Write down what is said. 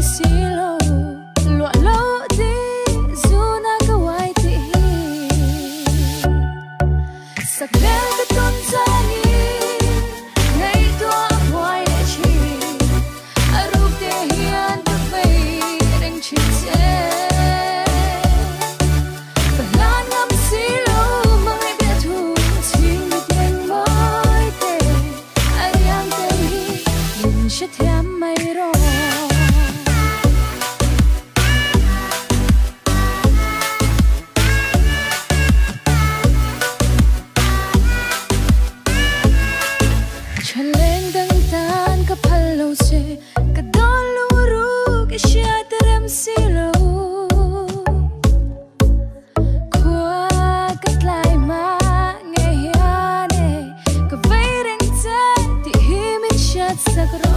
Si lo lua lo di zuna ka wai ti hi Sakhmel ka tawn changin ngaihtuah a buai leh thin. A ruk te hian ka vei reng thin che. Ka hlan ngam si lo hmangaih biah thu chhing mit ngeng mawi te a riang tel hi min hrethiam mai rawh. Thaleng dang tan ka phal lo che, ka dawn lung ruk i hriat a rem si lo. Khua ka tlai hma nge hian e, ka vei reng che tih hi min hriat sak rawh.